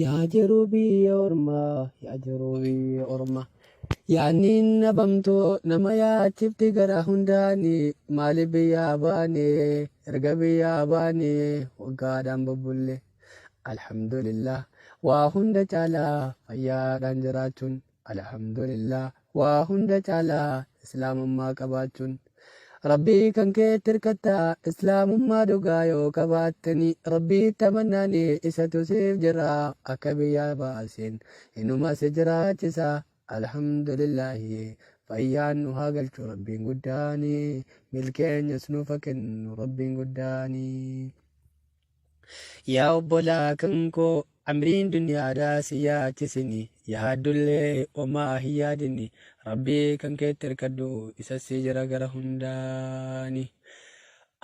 Yaa jiruu biyya ormaa, yaa jiruu biyya ormaa. Yaanniin dhabamtuu nama yaachifti gara hundaani maaliif biyyaa baane erga biyyaa baane waggaadhaan bubbulle. Alhamdulillah waa hunda caalaa fayyaadhaan jiraachuun Alhamdulillah waa hunda caalaa islaamummaa qabaachuun. Rabbii kan keetti hirkatta islaamummaa dhugaa yoo qabaattani Rabbiitti amannaani isatu siif jira akka biyyaa baaseen inuma si jiraachisa Alhamdulillaahi fayyaan nu haa galchu Rabbiin guddaani milkeenyas nuuf haa kennu Rabbiin guddaani. Yaa obbolaa kan koo amriin duniyaadhaa si yaachisini yaaddullee homaa hin yaadini Rabbii kan keetti hirkadhu isa si jira gara hundaani.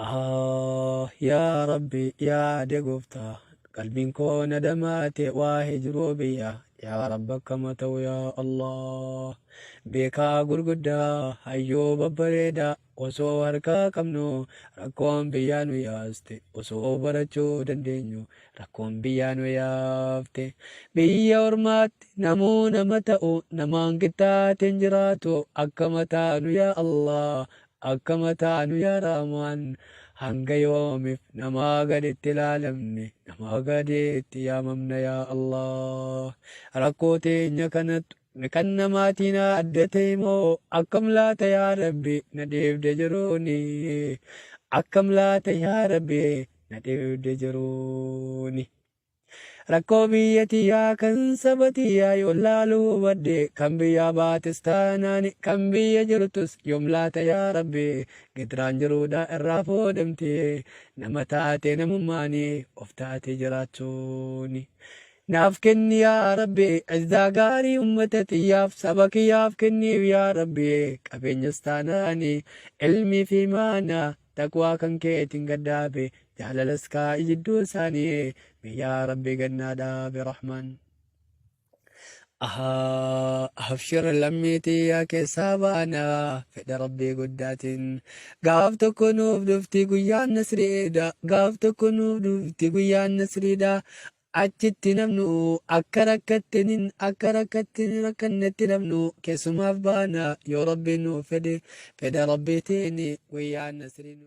Ah yaa Rabbi yaade gooftaa qalbiin koo nadamaate waa'ee jiruu biyyaa yaa Rabbi akkama ta'u yaa Allah beekaa gurguddaa hayyuu babbareedaa Osoo harkaa qabnu rakkoon biyyaa nu yaaste osoo barachuu dandeenyu rakkoon biyyaa nu yaafte biyya ormaatti namuu nama ta'u namaan qixxaate hin jiraatu akka mataanu yaa Allah akka mataanu yaa Rahmaan hanga yoomif namaa gaditti ilaalamne namaa gaditti yaamamna yaa Allah rakkoo teenya kanattu Kan namaatiin adda ta'e moo akkam laata yaa Rabbi na dhiibde jiruuni akkam laata yaa Rabbi na dhiibde jiruuni. Rakkoo biyya tiyyaa kan saba tiyyaa yoon laaluu hubadhe kan biyyaa baates taanaani kan biyya jirtus yoom laata yaa Rabbi gidiraan jiruudha irraa fuudhamte nama taate namummaani of taate jiraachuuni. Naaf kenni yaa Rabbi izzaa gaarii ummata tiyyaaf saba kiyyaaf kenniif yaa Rabbi qabeenyas taanaani ilmii fi imaana taqwaa kan keetiin gaddaabe jaalalas kaa'i jidduu isaanii mee yaa Rabbi gannaa dhaabe Rahmaan. Ahaa abshir lammii tiyyaa keessaa baana fedha Rabbii guddaatiin gaaf tokko nuuf dhufti guyyaan nasriidha gaaf tokko nuuf dhufti guyyaan nasriidha Achitti namnu akka rakkattinin akka rakkattin rakkannetti namnu keessumaaf baana yoo Rabbiin nuuf fedhe fedha Rabbiitiin guyyaan nasriin.